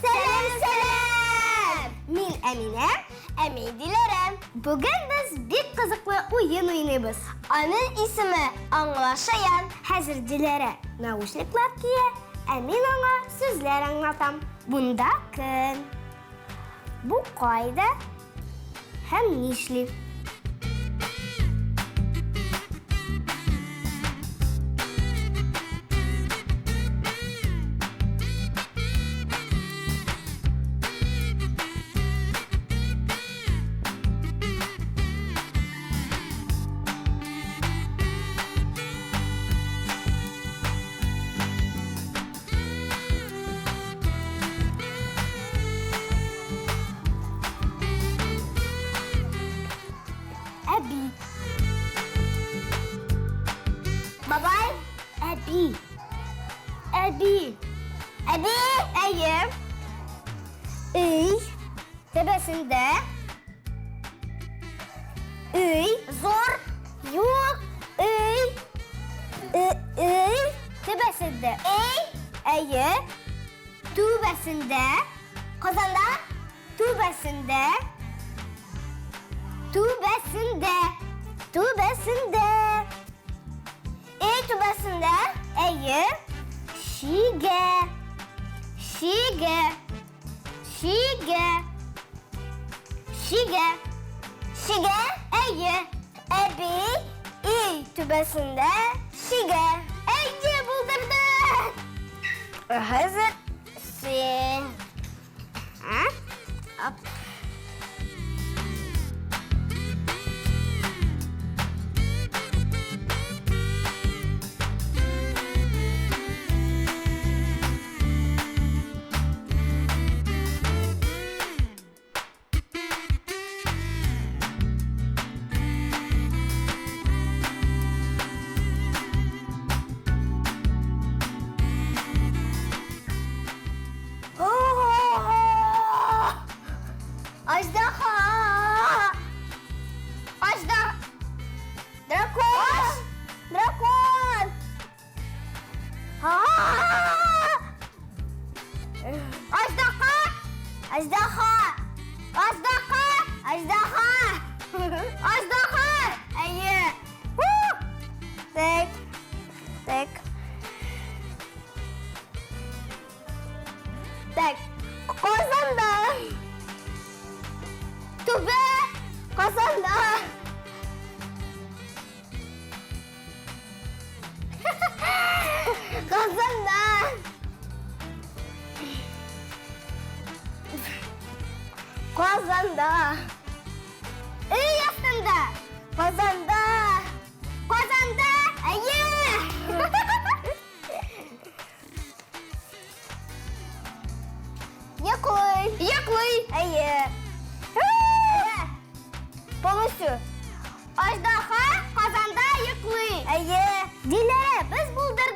Сәлам, сәлам! Мин Әминә, ә мин Диләрә. Бүген без бик кызыклы уен уйныйбыз. Аның исеме Аңлашаян. Хәзер Диләрә наушниклар кия, ә мин аңа сүзләр аңлатам. Бунда кем? Бу кайда? Һәм нишли? Әби. Бабай, әби. Әби. Әби, әйе. Өй төбәсендә. Өй зур. Юк, өй. Өй түбәсендә. Өй, әйе. Түбәсендә. Казанда түбәсендә. Түбәсендә. Түбәсендә. Өй түбәсендә. Әйе. Шигә. Шигә. Шигә. Шигә. Шигә, әйе. Әби өй түбәсендә шигә. Әйе, булдырды. Хәзер син. А? Оп. Аждаһа! Аждаһа! Дракон! Дракон! Аждаһа! Аждаһа! Аждаһа! Аждаһа! Аждаһа! Әйе. Так. Так. Так. Казанда. Түбә. Казанда. Казанда. Казанда. Өй астында. Казанда. Казанда. Әйе. Йоклый. Йоклый. Әйе. Полностью. Аждаһа Казанда йоклый. Әйе. Диләрә, без булдырдык.